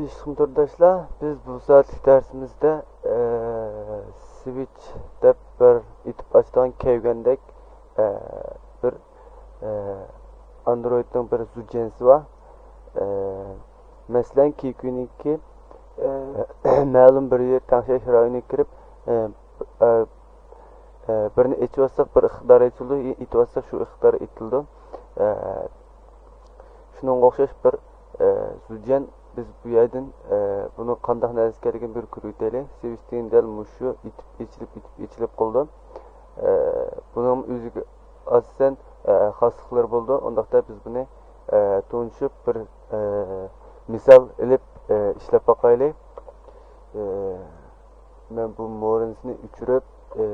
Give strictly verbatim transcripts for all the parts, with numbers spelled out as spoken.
ئىشلىقمۇ تورداشلار، بىز بۇ سائەتلىك دەرسىمىزدە، ئە، سۋىچ دەپ بىر ئېتىپ ئاچىدىغان كەيگەندەك، ئە، بىر، ئە، ئاندرويدنىڭ بىر زۇجيەنسى بار. ئە، مەسىلەن، كېيكۈنىڭكى، ئە، مەلۇم بىر يېرى تەڭشەش رايونىغا كىرىپ، ئە، ئە، ئە، بىرنى ئېچىۋاتساق، بىر ئىقتىدار ئېچىلىدۇ، ئېتىۋاتساق، شۇ ئىقتىدار ئېتىلىدۇ. ئە، شۇنىڭغا ئوخشاش بىر، ئە، زۇجيەن، بىز بۇ يەردىن، ئە، بۇنىڭ قانداق نەرسە ئىكەنلىكىنى بىر كۆرۈۋېتەيلى. سېۋىستىن دەل مۇشۇ ئېتىپ ئېچىلىپ، ئېتىپ ئېچىلىپ قالىدۇ. ئە، بۇنىڭ ئۆزىگە ئاساسەن، ئە، خاسلىقلىرى بولىدۇ. ئۇنداقتا بىز بۇنى، ئە، تونۇشۇپ بىر، ئە، مىسال ئېلىپ، ئە، ئىشلەپ باقايلى. ئە، مەن بۇ مورىنسنى ئۆچۈرۈپ، ئە،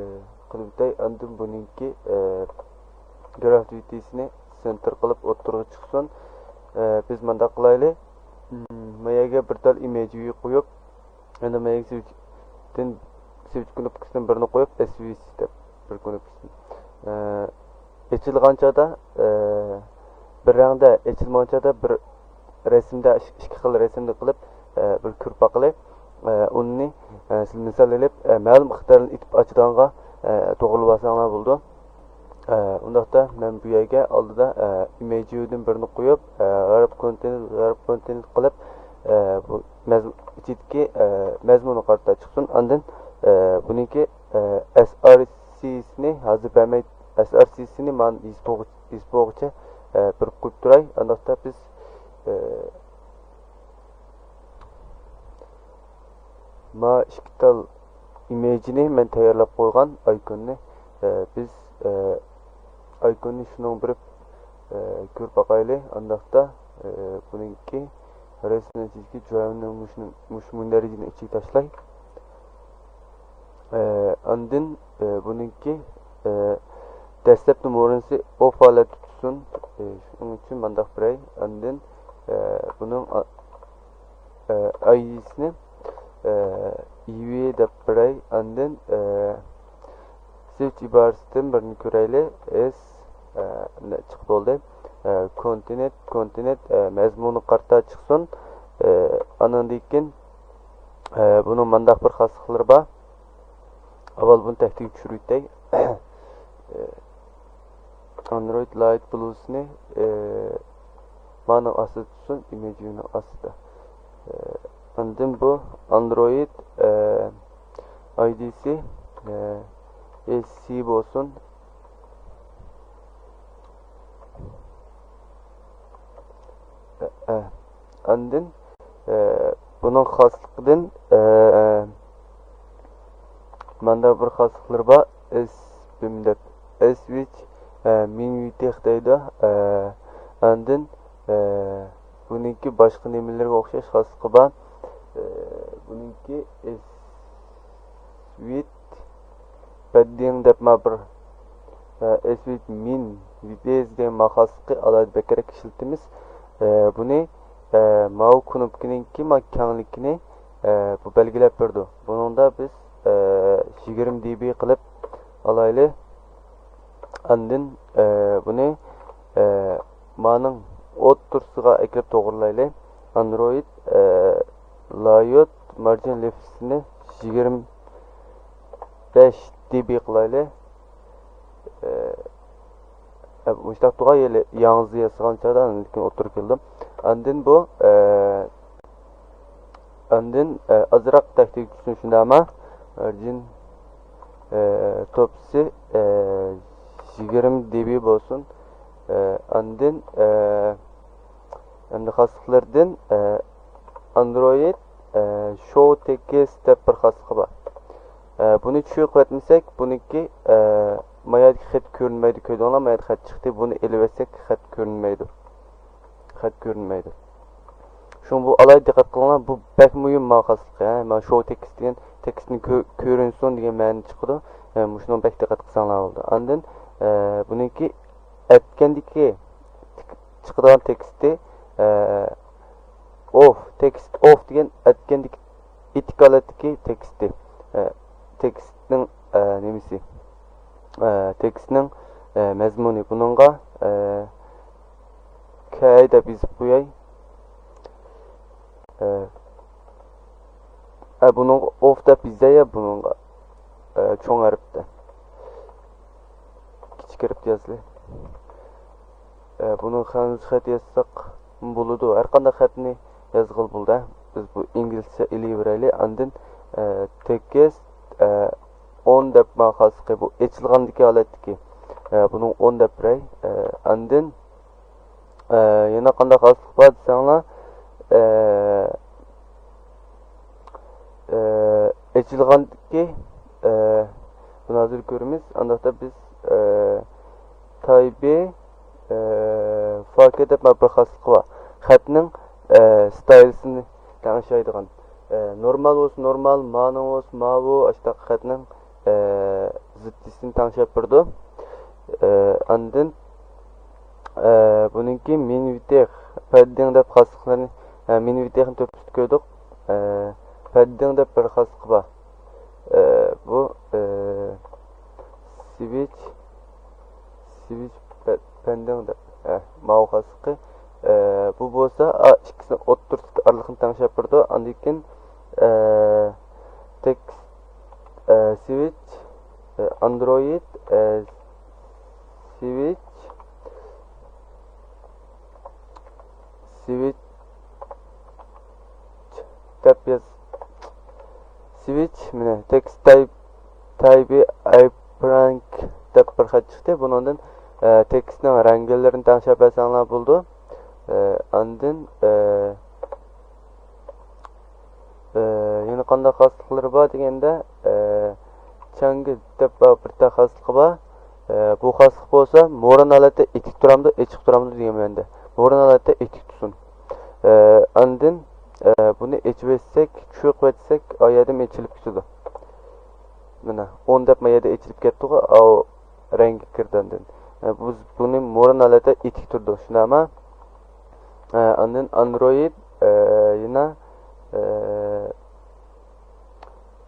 قىلىۋېتەي. ئاندىن بۇنىڭكى، ئە، گرافىتىسىنى سېنتىر قىلىپ ئوتتۇرىغا چىقسۇن. ئە، بىز مۇنداق قىلايلى. م، ما يەرگە بىر تال ئىمېجى قويۇپ، ئەنە ما يەرگە سۋىچتىن، سۋىچ كۇنۇپكىسىدىن بىرنى قويۇپ، ئېس ۋى سى دەپ بىر كۇنۇپكىسىدىن. ئە، ئېچىلغان چاغدا، ئە، بىر رەڭدە، ئېچىلمىغان چاغدا بىر رەسىمدە، ئىك-، ئىككى خىل رەسىمدە قىلىپ، ئە، بىر كۆرۈپ باقىلى. ئە، ئۇنى، ئە، سىز مىسال ئېلىپ، ئە، مەلۇم ئىقتىدارنى ئېتىپ ئاچىدىغانغا، ئە، توغرىلىۋالساڭلار بولىدۇ. ئە، ئۇنداقتا مەن بۇ يەرگە ئالدىدا، ئە، ئىمېج ۋىيۇدىن بىرنى قويۇپ، ئە، غەرب كونتىنېنت، غەرب كونتىنېنت قىلىپ، ئە، بۇ مەزمۇ-، ئىچىدىكى، ئە، مەزمۇنغا قارىتا چىقسۇن. ئاندىن، ئە، بۇنىڭكى، ئە، ئەس ئار سىسىنى ھازىر بەرمەي، ئەس ئار سىسىنى مانا يېزىپ بولغۇچە، يېزىپ بولغۇچە، ئە، بىر قويۇپ تۇراي. ئانداقتا بىز، ئە، ما ئىككى تال ئىمېجنى مەن تەييارلاپ قويغان ئايكوننى، ئە، بىز، ئە، ئايكوننى شۇنىڭ بېرىپ، ئە، كۆرۈپ باقايلى. ئانداقتا، ئە، بۇنىڭكى رەسىمىدىكى جۇراۋنى مۇشۇ، مۇشۇ مۇندەرىجىنىڭ ئىچىگە تاشلاي. ئە، ئاندىن، ئە، بۇنىڭكى، ئە، دەسلەپتە مورىنسى ئوف ھالەتتە تۇتسۇن. ئە، شۇنىڭ ئۈچۈن مانداق بېرەي. ئاندىن، ئە، بۇنىڭ ئا-، ئايدىسىنى، ئى ۋى دەپ بېرەي. ئاندىن، ئى، سىلچ ئىبارىسىدىن بىرنى كۆرەيلى. ئېس، ئى، چىقىپ بولدى. ئى، كونتىنېنت، كونتىنېنت، ئى، مەزمۇنى قارىتا چىقسۇن. ئى، ئانىڭدىن كېيىن، ئى، بۇنىڭ مانداق بىر خاسلىقلىرى بار. ئاۋۋال بۇنى تەكتىگە چۈشۈرۈۋېتەي. ئى، ئاندرويد لايت بلۇسىنى، ئى، مانىڭ ئاستىدا تۇتسۇن، ئىمېج ۋىيۇنىڭ ئاستىدا. ئى، ئاندىن بۇ ئاندرويد، ئى، ئايدىسى، ئى، ئېس سى بولسۇن. ئى، ئى. ئاندىن، ئى، بۇنىڭ خاسلىقىدىن، ئى، مانداق بىر خاسلىقلىرى بار، ئېس بىم دەپ. ئېس ۋىچ، ئە، مىن ۋىتېخ دەيدۇ. ئە، ئاندىن، ئە، بۇنىڭكى باشقا نېمىلىرىگە ئوخشاش خاسلىقى بار. ئە، بۇنىڭكى ئېس ۋىت بەددىڭ دەپ ما بىر، ئە، ئېس ۋىت مىن ۋىتېز دېگەن ما خاسلىقى ئالاھىدە بەكرەك ئىشلىتىمىز. ئە، بۇنى، ئە، ماۋۇ كۇنۇپكىنىڭكى ما كەڭلىكىنى، ئە، بۇ بەلگىلەپ بېرىدۇ. بۇنىڭدا بىز، ئە، يىگىرمە دېبى قىلىپ ئالايلى. ئاندىن، ئە، بۇنى، ئە، مانىڭ ئوتتۇرىسىغا ئەكىرىپ توغرىلايلى. ئاندرويد، ئە، لايوت مارجىن لېفىسىنى يىگىرمە بەش دېبى قىلايلى. ئە، ئە، مۇشۇنداق تۇرغان يەنە ياڭزا ياسىغان چاغدا ئاندىن كېيىن ئوتتۇرىغا كېلىدۇ. ئاندىن بۇ، ئە، ئاندىن، ئە، ئازراق تەكتىگە چۈشسۇن شۇنداقمۇ؟ مارجىن، ئە، توپىسى، ئە، يىگىرمە دېبى بولسۇن. ئە، ئاندىن، ئە، ئەمدى خاسلىقلىرىدىن، ئە، ئاندرويد، ئە، شوۋ تېكىست دەپ بىر خاسلىقى بار. ئە، بۇنى چۈشۈرۈپ قويۇۋەتمىسەك، بۇنىڭكى، ئە، ما يەردىكى خەت كۆرۈنمەيدۇ، كۆردۈڭلار، ما يەردە خەت چىقتى، بۇنى ئېلىۋەتسەك خەت كۆرۈنمەيدۇ. خەت كۆرۈنمەيدۇ. شۇڭا بۇ ئالاھىدە دىققەت قىلىڭلار، بۇ بەك مۇھىم ما خاسلىق، ھە، مانا شوۋ تېكىست دېگەن تېكىستنى كۆ-، كۆرۈنسۇن دېگەن مەنىدە چىقىدۇ. ھە، مۇشۇنىڭغا بەك دىققەت قىلساڭلار بولىدۇ. ئاندىن، ئە، بۇنىڭكى ئەتكەندىكى تىك-، چىقىدىغان تېكىستى، ئە، ئوف، تېكىست ئوف دېگەن ئەتكەندىكى ئېتىكالەتتىكى تېكىستى، ئە، تېكىستنىڭ، ئە، نېمىسى؟ ئە، تېكىستنىڭ، ئە، مەزمۇنى. بۇنىڭغا، ئە، كەي دەپ يېزىپ قوياي. ئە، ئە، بۇنىڭغا ئوف دەپ يېزەي يا بۇنىڭغا، ئە، چوڭ ھەرپتە. كىچىك ھەرپتە يازىلى. ئە، بۇنىڭ خەنزۇ خەت يازساق بولىدۇ. ھەر قانداق خەتنى يازغىلى بولىدۇ. بىز بۇ ئىنگلىزچە ئېلىۋېرەيلى. ئاندىن، ئە، تېكىست، ئە، ئون دەپ ماڭا خاسلىقى بۇ ئېچىلغاندىكى ھالەتتىكى. ئە، بۇنىڭ ئون دەپ بېرەي. ئە، ئاندىن، ئە، يەنە قانداق خاسلىق بار دېسەڭلار، ئە، ئە، ئېچىلغاندىكى، ئە، بۇنى ھازىر كۆرىمىز. ئانداقتا بىز، ئە، تايبې، ئە، فاكە دەپ بىر خاسلىقى بار. خەتنىڭ، ئە، ستايلىسىنى تەڭشەيدىغان. ئە، نورمال بولسا نورمال، مانىڭ بولسا ماۋۇ، ئاشتاق خەتنىڭ، ئە، زىددىيىسىنى تەڭشەپ بېرىدۇ. ئە، ئاندىن، ئە، بۇنىڭكى مىنۋىتېخ، پەددىڭ دەپ خاسلىقلىرىنى، ئە، مىنۋىتېخنى تۆپىسىدە كۆردۇق. ئە، پەددىڭ دەپ بىر خاسلىقى بار. ئە، بۇ، ئە، سۋىچ، سۋىچ پە-، پەندىڭ دەپ، ئە، ماۋۇ خاسلىقى. ئە، بۇ بولسا، ئا، ئىككىسىنىڭ ئوتتۇرىسىدىكى ئارىلىقنى تەڭشەپ بېرىدۇ. ئاندىن كېيىن، ئە، تېكىست، ئە، سۋىچ، ئە، ئاندرويد، ئە، سۋىچ، سۋىچ دەپ ياز. سۋىچ، مانا، تېكىست تايپ، تايپى ئايپرانك دەپ بىر خەت چىقتى. بۇنىڭدىن، ئە، تېكىستنىڭ رەڭگىلىرىنى تەڭشەپ بەرسەڭلار بولىدۇ. ئە، ئاندىن، ئە، ئە، يەنە قانداق خاسلىقلىرى بار دېگەندە، ئە، چاڭگى دەپ بىر تال خاسلىقى بار. ئە، بۇ خاسلىق بولسا موران ھالەتتە ئېتىك تۇرامدۇ، ئېچىق تۇرامدۇ دېگەن مەنىدە. موران ھالەتتە ئېتىك تۇرسۇن. ئە، ئاندىن، ئە، بۇنى ئېچىۋەتسەك، چۈشۈرۈۋەتسەك، ئايەدىم ئېچىلىپ كېتىدۇ. مانا، ئون دەپ ما يەردە ئېچىلىپ كەتتىغۇ، ئاۋۇ رەڭگە كىردى ئاندىن. ئە، بىز بۇنى موران ھالەتتە ئېتىك تۇرىدۇ، شۇنداقمۇ؟ ئە، ئاندىن ئاندرويد، ئە، يەنە، ئە،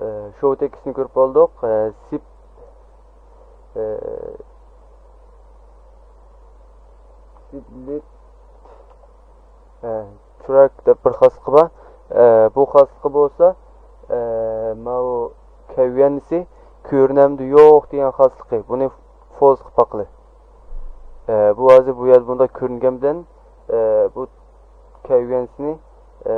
ئە، شوۋ تېكىستنى كۆرۈپ بولدۇق. ئە، سىپ، ئە، سىپلىت، ئە، تراك دەپ بىر خاسلىقى بار. ئە، بۇ خاسلىقى بولسا، ئە، ماۋۇ كەۋيەنىسى كۆرۈنەمدۇ يوق دېگەن خاسلىقى. بۇنى فولس قىلىپ باقىلى. ئە، بۇ ھازىر بۇ يەردە بۇنداق كۆرۈنگەن بىلەن، ئە، بۇ كەۋيەنىسىنى، ئە،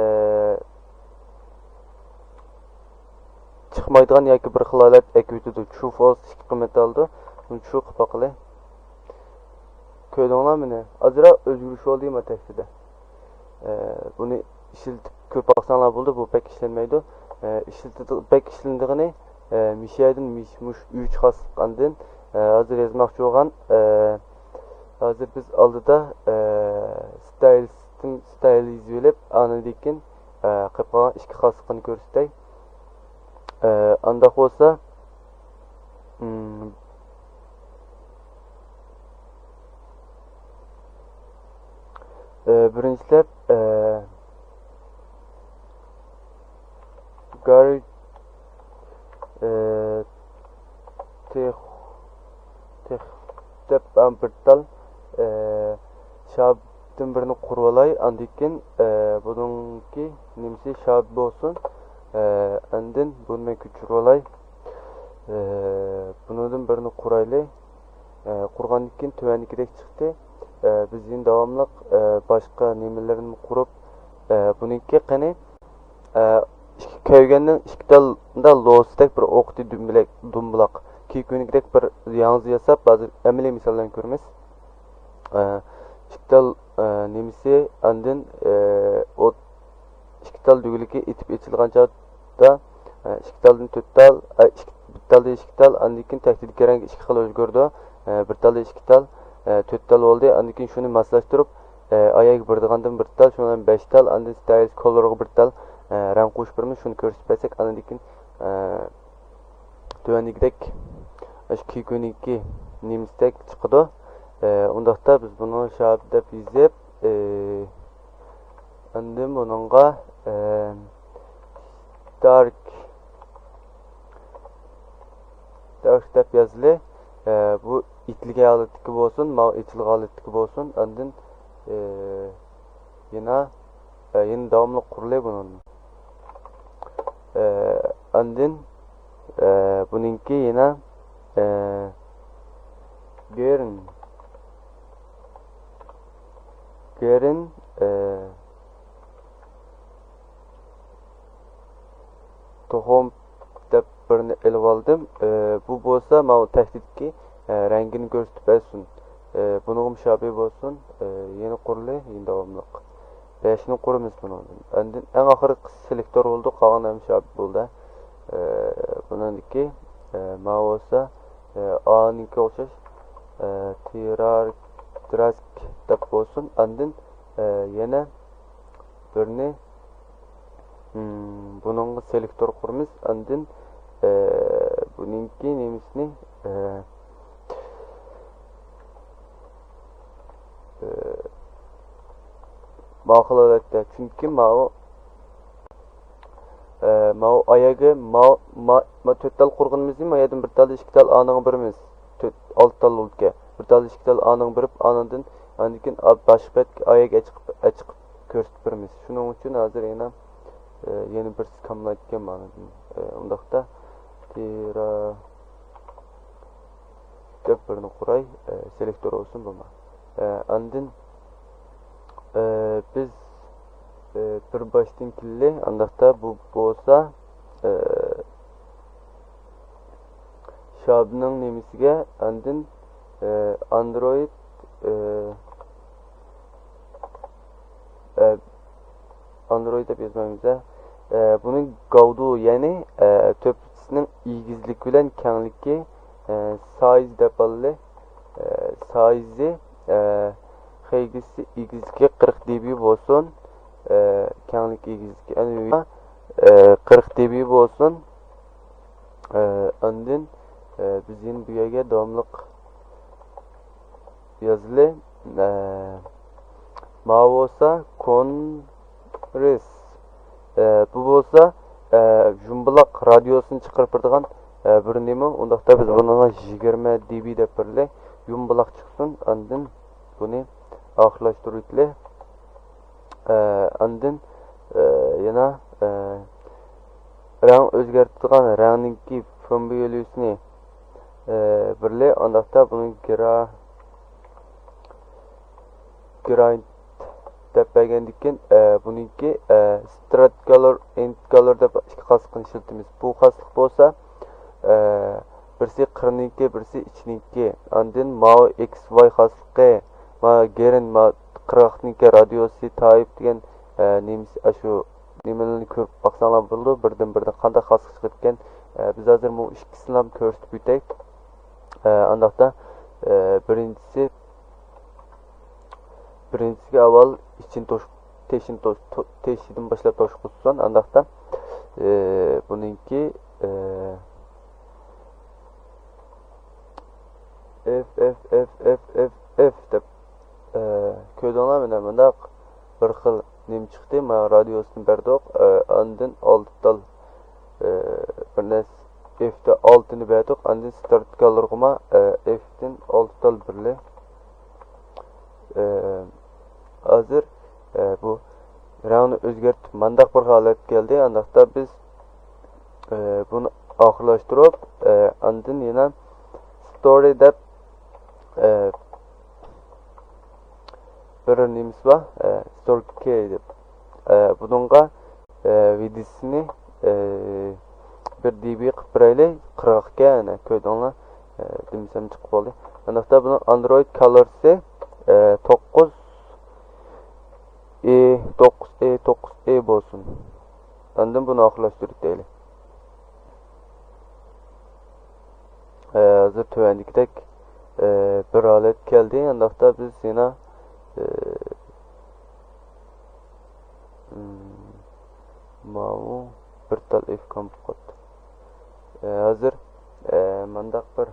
چىقمايدىغان ياكى بىر خىل ھالەت ئەكىۋېتىدۇ. ترۇ فولس ئىككى قىممەت ئالىدۇ. بۇنى ترۇ قىلىپ باقىلى. كۆردۈڭلارمۇ مېنى؟ ئازراق ئۆزگىرىش بولدى ما تېكىستىدە. ئە، بۇنى ئىشلىتىپ كۆرۈپ باقساڭلار بولىدۇ، بۇ بەك ئىشلەنمەيدۇ. ئە، ئىشلىتىدۇ-، بەك ئىشلىنىدىغىنى، ئە، مىشەدىن مىش-، مۇش ئۈچ خاسلىق ئاندىن، ئە، ھازىر يازماقچى بولغان، ئە، ھازىر بىز ئالدىدا، ئە، ستايل سىستېم، ستايل يېزىۋېلىپ، ئاندىن كېيىن، ئە، قېلىپ قالغان ئىككى خاسلىقىنى كۆرسىتەي. ئە، ئانداق بولسا، ئىم، ئە، بىرىنچىلەپ، ئە، گاري، ئە، تېخ-، تېخ دەپ، ئە، بىر تال، ئە، شابتىن بىرنى قۇرۇۋالاي. ئاندىن كېيىن، ئە، بۇنىڭكى نېمىسى شاب بولسۇن. ئە، ئاندىن بۇنى مەن كۆچۈرۈۋالاي. ئە، بۇنىڭدىن بىرنى قۇرايلى. ئە، قۇرغاندىن كېيىن تۆۋەندىكىدەك چىقتى. ئە، بىز يەنە داۋاملىق، ئە، باشقا نېمىلەرنى قۇرۇپ، ئە، بۇنىڭكى قېنى، ئە، ئىككى كەۋگەننىڭ ئىككى تال مۇنداق لوسىدەك بىر ئوقىتى دۈمبىلەك، دۇمبىلاق. كېيىن كۆنۈكىدەك بىر ياڭزا ياساپ، ھازىر ئەمەلىي مىساللارنى كۆرىمىز. ئە، ئىككى تال، ئە، نېمىسى، ئاندىن، ئە، ئوت، ئىككى تال دۈگىلىكى ئېتىپ ئېچىلغان چاغدا، ئە، ئىككى تالدىن تۆت تال، ئە، ئىككى، بىر تالدىن ئىككى تال، ئاندىن كېيىن تەكتىدىكى رەڭگى ئىككى خىل ئۆزگىرىدۇ. ئە، بىر تالدىن ئىككى تال، ئە، تۆت تال بولدى. ئاندىن كېيىن شۇنى ماسلاشتۇرۇپ، ئە، ئايەگە بېرىدىغاندىن بىر تال، شۇنىڭ بىلەن بەش تال، ئاندىن ستايلىس كولورغا بىر تال، ئە، رەڭ قوشۇپ بېرىمىز. شۇنى كۆرسىتىپ بەرسەك، ئاندىن كېيىن، ئە، تۆۋەندىكىدەك، ئاشۇ كېكۈنىڭكى نېمىسىدەك چىقىدۇ. ئە، ئۇنداقتا بىز بۇنى شاب دەپ يېزىپ، ئە، ئاندىن بۇنىڭغا، ئە، دارك، دارك دەپ يازىلى. ئە، بۇ ئېتىلگەن ھالەتتىكى بولسۇن، ماۋۇ ئېچىلغان ھالەتتىكى بولسۇن. ئاندىن، ئە، يەنە، ئە، يەنە داۋاملىق قۇرۇلى بۇنىڭدىن. ئە، ئاندىن، ئە، بۇنىڭكى يەنە، ئە، گېرن. گېرن، ئە، توخۇم دەپ بىرنى ئېلىۋالدىم. ئە، بۇ بولسا ماۋۇ تەھدىتكى، ئە، رەڭگىنى كۆرسىتىپ بەرسۇن. ئە، بۇنىڭغا مۇشابىھ بولسۇن. ئە، يەنە قۇرۇلى، يەنە داۋاملىق. بەشنى قۇرىمىز بۇنىڭدىن. ئاندىن ئەڭ ئاخىرقى سېلېكتور بولدى، قالغان ھەممە شۇ بولدى. ئە، بۇنىڭدىكى، ئە، ماۋۇ بولسا، ئە، ئانىڭكىگە ئوخشاش، ئە، تىرار-، تىراسك دەپ بولسۇن. ئاندىن، ئە، يەنە بىرنى، م، بۇنىڭغا سېلېكتور قۇرىمىز. ئاندىن، ئە، بۇنىڭكى نېمىسىنى، ئە، ئە، ماقۇل ھالەتتە. چۈنكى ماۋۇ، ئە، ماۋۇ ئايەگە ماۋۇ، ما-، ما تۆت تال قۇرغىنىمىزنى ما يەردىن بىر تال، ئىككى تال ئانىڭغا بېرىمىز. تۆت، ئالتە تال بولىدىكەن. بىر تال، ئىككى تال ئانىڭغا بېرىپ، ئانىڭدىن، ئاندىن كېيىن ئا-، باشقا بەتكە ئايەگە ئەچىقىپ، ئەچىقىپ كۆرسىتىپ بېرىمىز. شۇنىڭ ئۈچۈن ھازىر يەنە، ئە، يەنە بىرسى كاملايدىكەن مانا. ئە، ئۇنداقتا تىرا دەپ بىرنى قۇراي، ئە، سېلېكتور بولسۇن بۇمۇ. ئە، ئاندىن، ئە، بىز، ئە، بىر باشتىن كېلىلى، ئانداقتا بۇ بولسا، ئە، شابنىڭ نېمىسىگە، ئاندىن، ئە، ئاندرويد، ئە، ئە، ئاندرويد دەپ يازمايمىز، ئە. ئە، بۇنى گاۋدۇ، يەنى، ئە، تۆپىسىنىڭ ئېگىزلىكى بىلەن كەڭلىكى، ئە، سايز دەپ ئالىلى. ئە، سايزى، ئە، خېيگىسى ئېگىزلىكى قىرىق دېبى بولسۇن. ئە، كەڭلىكى ئېگىزلىكى، ئەنە، ئە، قىرىق دېبى بولسۇن. ئە، ئاندىن، ئە، بىز يەنە بۇ يەرگە داۋاملىق يازىلى. ئە، ماۋۇ بولسا كونرس. ئە، بۇ بولسا، ئە، جۇمبۇلاق رادىيوسىنى چىقىرىپ بېرىدىغان، ئە، بىر نېمە. ئۇنداقتا بىز بۇنىڭغا يىگىرمە دېبى دەپ بېرىلى. جۇمبۇلاق چىقسۇن، ئاندىن بۇنى ئاخىرلاشتۇرۇۋېتىلى. ئە، ئاندىن، ئە، يەنە، ئە، رەڭ ئۆزگەرتىدىغان رەڭنىڭكى فېمبىيۇلىسىنى، ئە، بېرىلى. ئانداقتا بۇنى گرا-، گرانت دەپ بەرگەندىن كېيىن، ئە، بۇنىڭكى، ئە، سترات كالور، ئېنت كالور دەپ ئىككى خاسلىقنى ئىشلىتىمىز. بۇ خاسلىق بولسا، ئە، بىرسى قىرنىڭكى، بىرسى ئىچىنىڭكى. ئاندىن ماۋۇ ئېكس ۋاي خاسلىقى، ما گېرن، ما قىرغاقنىڭكى رادىيوسى تايىپ دېگەن، ئە، نېمىسى، ئاشۇ نېمىلەرنى كۆرۈپ باقساڭلار بولىدۇ. بىردىن بىردىن قانداق خاسلىق چىقىدىكەن. ئە، بىز ھازىر بۇ ئىككىسىنى ھەم كۆرسىتىپ ئۆتەي. ئە، ئانداقتا، ئە، بىرىنچىسى، بىرىنچىسىگە ئاۋۋال ئىچىنى توش-، تېشىنى توش-، تو-، تېشىدىن باشلاپ توشقۇزسۇن. ئانداقتا، ئە، بۇنىڭكى، ئە، ئېف، ئېف، ئېف، ئېف، ئېف، ئېف دەپ، ئە، كۆردۈڭلارمۇ؟ مانا مۇنداق بىر خىل نېمە چىقتى. مانا رادىيوسىنى بەردۇق. ئە، ئاندىن ئالتە تال، ئە، بىر نەرسە ئېفتە ئالتىنى بەردۇق. ئاندىن ستارت كالورغىمۇ، ئە، ئېفتىن ئالتە تال بېرىلى. ئە، ھازىر، ئە، بۇ رەڭنى ئۆزگەرتىپ مانداق بىر ھالەتكە كەلدى. ئانداقتا بىز، ئە، بۇنى ئاخىرلاشتۇرۇپ، ئە، ئاندىن يەنە ستورى دەپ، ئە، بىر نېمىسى بار، ئە، ستورى كەي دەپ. ئە، بۇنىڭغا، ئە، ۋىدىسىنى، ئە، بىر دېبى قىلىپ بېرەيلى. قىرىق ئىكەن، ئەنە، كۆردۈڭلار. ئە، دېمىسەم چىقىپ قالدى. ئانداقتا بۇنىڭ ئاندرويد كالورسى، ئە، توققۇز ئى، توققۇز ئى، توققۇز ئى بولسۇن. ئاندىن بۇنى ئاخىرلاشتۇرۇپ دەيلى. ئە، ھازىر تۆۋەندىكىدەك، ئە، بىر ھالەت كەلدى. ئانداقتا بىز يەنە، ئە، م، ماۋۇ بىر تال ئېف كام بولۇپ قاپتۇ. ئە، ھازىر، ئە، مانداق بىر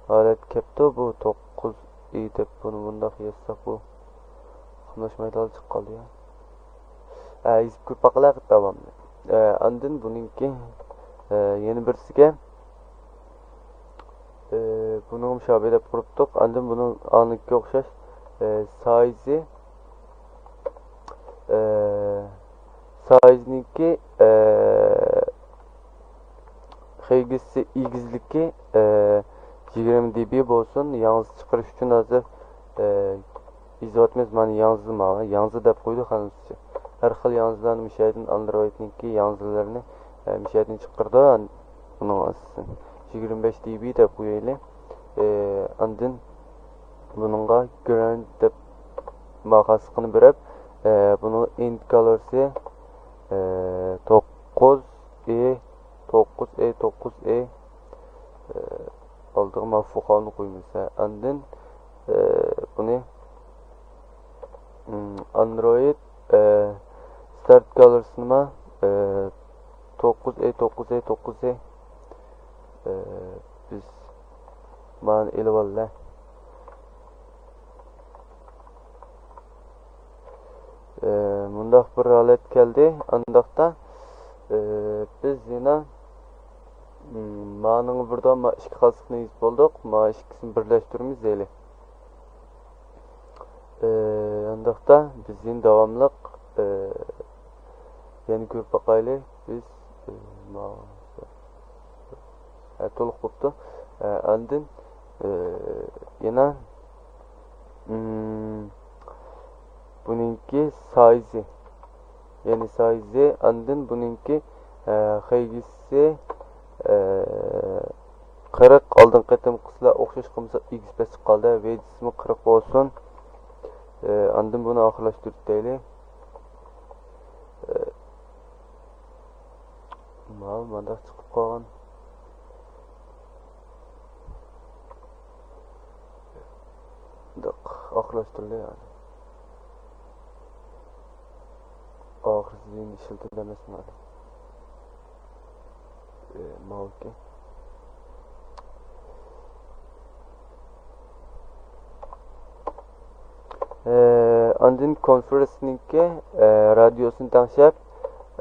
ھالەت كەپتۇ. بۇ توققۇز ئى دەپ بۇنى مۇنداق يازساق بۇ قاملاشمايدىغان چىقىپ قالدى يا. ئە، يېزىپ كۆرۈپ باقىلى داۋامىنى. ئە، ئاندىن بۇنىڭكى، ئە، يەنە بىرسىگە، ئە، بۇنىڭ مۇشابىھ دەپ قۇرۇپتۇق. ئاندىن بۇنىڭ ئانىڭكىگە ئوخشاش، ئە، سايزى، ئە، سايزنىڭكى، ئە، خېيگىسى ئېگىزلىكى، ئە، يىگىرمە دېبى بولسۇن. ياڭزا چىقىرىش ئۈچۈن ھازىر، ئە، يېزىۋاتىمىز. مانا ياڭزا، مانا ياڭزا دەپ قويدۇق ھەممىسى. ھەر خىل ياڭزىلارنى مۇشۇ يەردىن، ئاندرويدنىڭكى ياڭزىلىرىنى، ئە، مۇشۇ يەردىن چىقىرىدۇ. بۇنىڭ ئاستىدىن يىگىرمە بەش دېبى دەپ قويايلى. ئە، ئاندىن بۇنىڭغا گراند دەپ ماخاسلىقىنى بېرىپ، ئە، بۇنىڭ ئىنت كالورسى، ئە، توققۇز ئى، توققۇز ئى، توققۇز ئى، ئە، ئالدىغا مانا فۇخاۋنى قويىمىز. ئاندىن، ئە، بۇنى، ئىم، ئاندرويد، ئە، ستارت كالورسىنىما، ئە، توققۇز ئى، توققۇز ئى، توققۇز ئى، ئە، بىز مانا ئېلىۋالدى. ئە، مۇنداق بىر ھالەت كەلدى. ئانداقتا، ئە، بىز يەنە، م، مانىڭ بىردىن ما ئىككى خاسلىقنى يېزىپ بولدۇق. ما ئىككىسىنى بىرلەشتۈرىمىز دەيلى. ئە، ئانداقتا بىز يەنە داۋاملىق، ئە، يەنە كۆرۈپ باقايلى. بىز، ئە، ما-، ھە، تولۇق بوپتۇ. ئە، ئاندىن، ئە، يەنە، ئىم، بۇنىڭكى سايزى، يەنى سايزى، ئاندىن بۇنىڭكى، ئە، خېيگىسى، ئە، قىرىق. ئالدىنقى قېتىمقىسىلا ئوخشاش قىلمىسا ئېگىز پەس چىقىپ قالدى. ۋېيدىسىمۇ قىرىق بولسۇن. ئە، ئاندىن بۇنى ئاخىرلاشتۇرۇپ دەيلى. ئە، ماۋۇ مانداق چىقىپ قالغان. مۇنداق ئاخىرلاشتۇرۇلدى يەنى. ئاخىرسىز يەنە ئىشلىتىلدى ئەمەسمۇ ھازىر. ئى، ماۋۇكى. ئى، ئاندىن كونفېرېنسنىڭكى، ئى، رادىيوسىنى تەڭشەپ،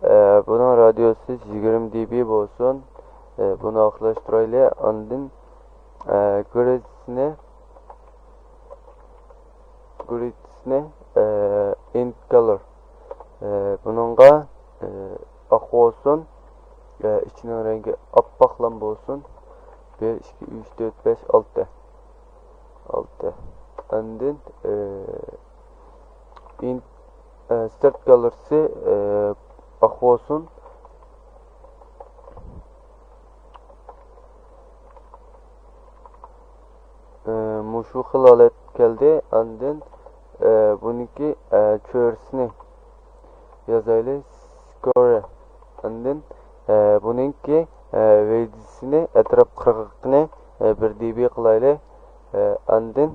ئى، بۇنىڭ رادىيوسى يىگىرمە دېبى بولسۇن. ئى، بۇنى ئاخىرلاشتۇرايلى. ئاندىن، ئى، گرىدنى گرىدنى، ئى، ئىنت كالور. ئى، بۇنىڭغا، ئى، ئاق بولسۇن. ئى، ئىچىنىڭ رەڭگى ئاپئاقلام بولسۇن. بىر، ئىككى، ئۈچ، تۆت، بەش، ئالتە. ئالتە. ئاندىن، ئى، ئىنت، ئى، ستارت كالورسى، ئى، ئاق بولسۇن. ئى، مۇشۇ خىل ھالەت كەلدى. ئاندىن، ئى، بۇنىڭكى، ئى، چۆرىسىنى يازايلى. سكورى. ئاندىن، ئى، بۇنىڭكى، ئى، ۋېيدىسىنى، ئەتراپ قىرغىقىنى، ئى، بىر دېبى قىلايلى. ئى، ئاندىن،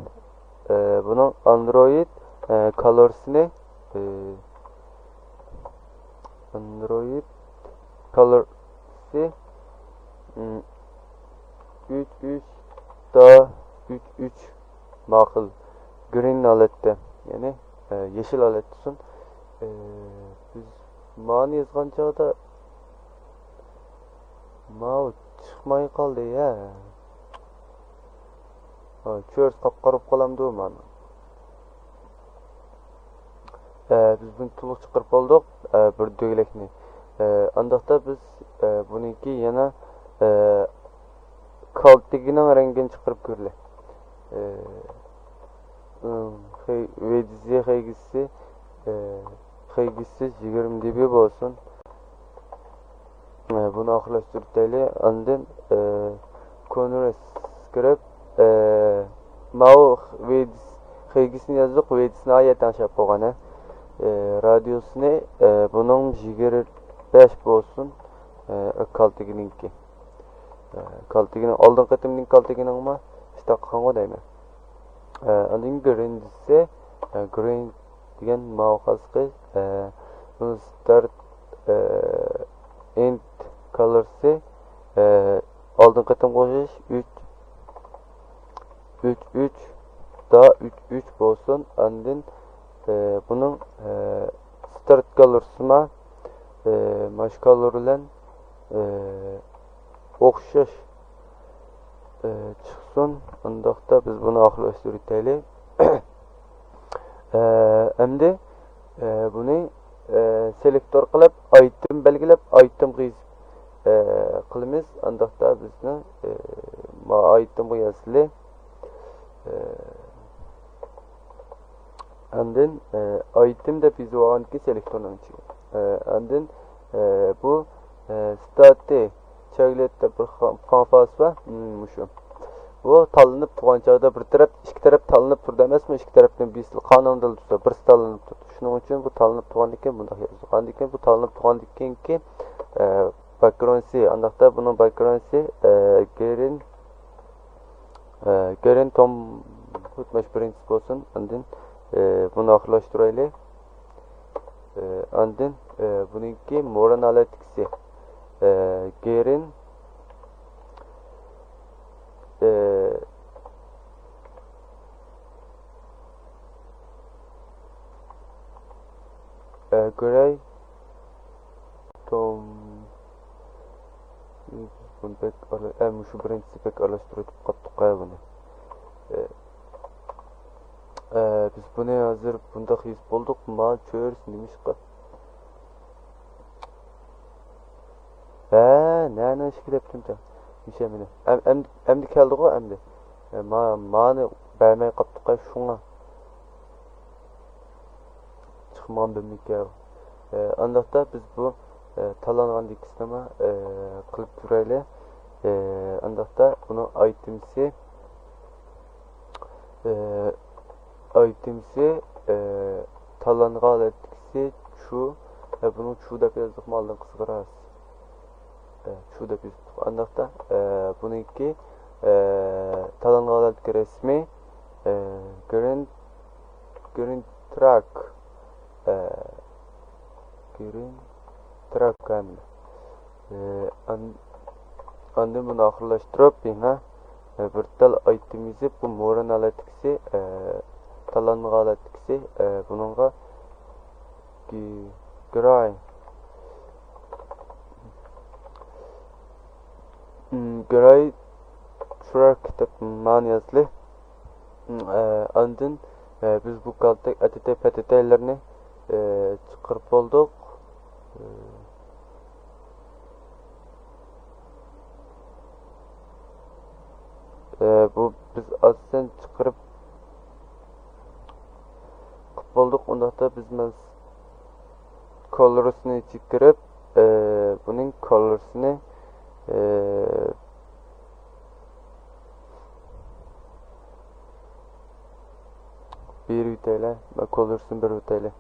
ئى، بۇنىڭ ئاندرويد، ئى، كالورسىنى، ئى، ئاندرويد كالورسى، ئىم، ئۈچ ئۈچ دا ئۈچ ئۈچ ماقۇل. گرىن ھالەتتە، يەنى، ئە، يېشىل ھالەتتە تۇرسۇن. ئە، بىز مانى يازغان چاغدا ماۋۇ چىقماي قالدى، ھە. ھە، چۆرىسى قاپقارا بولۇپ قالامدۇ مانا. ئە، بىز بۇنى تولۇق چىقىرىپ بولدۇق، ئە، بىر دۆگىلەكنى. ئە، ئانداقتا بىز، ئە، بۇنىڭكى يەنە، ئە، كالتىكىنىڭ رەڭگىنى چىقىرىپ كۆرىلى. ئە، ئىم، خەي-، ۋېدزې خەيگىسى، ئە، خەيگىسى يىگىرمە دېبى بولسۇن. ئە، بۇنى ئاخىرلاشتۇرۇپ دەيلى. ئاندىن، ئە، كونفېرېنسقا كىرىپ، ئە، ماۋۇ ۋېدز-، خەيگىسىنى يازدۇق، ۋېدزنى ئايەت تەڭشەپ قويغان، ھە. ئە، رادىيۇسىنى، ئە، بۇنىڭ يىگىرمە بەش بولسۇن، ئە، كالتىكىنىڭكى. ئە، كالتىكىنىڭ، ئالدىنقى قېتىمنىڭ كالتىكىنىڭمۇ شۇنداق قىلغانغۇ دەيمەن. ئە، ئاندىن گرىن دېسە، ئە، گرىن دېگەن ماۋۇ خاسلىقى، ئە، ستارت، ئە، ئىنت كالورسى، ئە، ئالدىنقى قېتىمغا ئوخشاش ئۈچ، ئۈچ ئۈچ دا ئۈچ ئۈچ بولسۇن. ئاندىن، ئە، بۇنىڭ، ئە، ستارت كالورسىما، ئە، مانا شۇ كالور بىلەن، ئە، ئوخشاش، ئە، چىقسۇن. ئۇنداقتا بىز بۇنى ئاخىرلاشتۇرۇۋېتەيلى. ئە، ئەمدى، ئە، بۇنى، ئە، سېلېكتور قىلىپ، ئايتېم بەلگىلەپ، ئايتېمغا يېزىپ، ئە، قىلىمىز. ئانداقتا بىزنىڭ، ئە، ما ئايتېمغا يازىلى. ئە، ئاندىن، ئە، ئايتېم دەپ يېزىۋالغاندىكىن سېلېكتورنىڭ ئىچىگە. ئە، ئاندىن، ئە، بۇ، ئە، ستاتى چاگلېت دەپ بىر خا-، فانفاس بار. مم، مۇشۇ. بۇ تاللىنىپ تۇرغان چاغدا بىر تەرەپ، ئىككى تەرەپ تاللىنىپ تۇرىدۇ ئەمەسمۇ؟ ئىككى تەرەپنىڭ بىرسى قانۇندا تۇرسا، بىرسى تاللىنىپ تۇرىدۇ. شۇنىڭ ئۈچۈن بۇ تاللىنىپ تۇرغاندىن كېيىن بۇنداق يازىدۇ. ئاندىن كېيىن بۇ تاللىنىپ تۇرغاندىن كېيىنكى، ئە، باكگراۋندسى، ئانداقتا بۇنىڭ باكگراۋندسى، ئە، گرىن، ئە، گرىن توم خۇد ماش بىرىنچىسى بولسۇن. ئاندىن، ئە، بۇنى ئاخىرلاشتۇرايلى. ئە، ئاندىن، ئە، بۇنىڭكى موران ھالەتتىكىسى، ئە، گرىن، ئە، ئە، گرەي توم. بۇنى بەك ئارىلا-، ئە، مۇشۇ بىرىنچىسى بەك ئارىلاشتۇرۇۋېتىپ قاپتۇق ھە بۇنى. ئە، ئە، بىز بۇنى ھازىر بۇنداق يېزىپ بولدۇق. ما چۆرىسى نېمىشقا؟ ھە، نەنىڭ ئىشىكى دەپتىمتە؟ مۇشۇ مېنى. ئەم-، ئەم-، ئەمدى كەلدىغۇ ئەمدى. ئە، ما-، مانى بەرمەي قاپتۇق ھە شۇڭا. چىقمىغان بىمىكەن. ئانداقتا بىز بۇ تاللانغان دېكىسنىمۇ قىلىپ كۆرەيلى. ئانداقتا بۇنىڭ ئايتېمسى، ئايتېمسى تاللانغان ھالەتتىكىسى چۇ. بۇنىڭ چۇ دەپ يازدۇقمۇ ئالدىنقىسىغا راست؟ ئە، چۇ دەپ يېزىپتۇق. ئانداقتا، ئە، بۇنىڭكى، ئە، تاللانغان ھالەتتىكى رەسمى، ئە، گرىن، گرىن تراك، ئە، گرىن تراك ھەمدە، ئە، ئان-، ئاندىن بۇنى ئاخىرلاشتۇرۇپ، يەنە، ئە، بىر تال ئايتېم يېزىپ، بۇ موران ھالەتتىكىسى، ئە، تاللانمىغان ھالەتتىكىسى، ئە، بۇنىڭغا گراي. گراي تراك دەپ مانا يازدى. ئاندىن بىز بۇ كالتەك ئەتىتەي پەتىتەيلەرنى چىقىرىپ بولدۇق. بۇ بىز ئاساسەن چىقىرىپ قىلىپ بولدۇق. ئۇنداقتا بىز مەن كولورسنى چىقىرىپ، بۇنىڭ كولورسنى بېرىۋېتەيلى. مەن كولورسنى بېرىۋېتەيلى.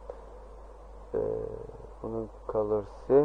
بۇنىڭ كولورسى،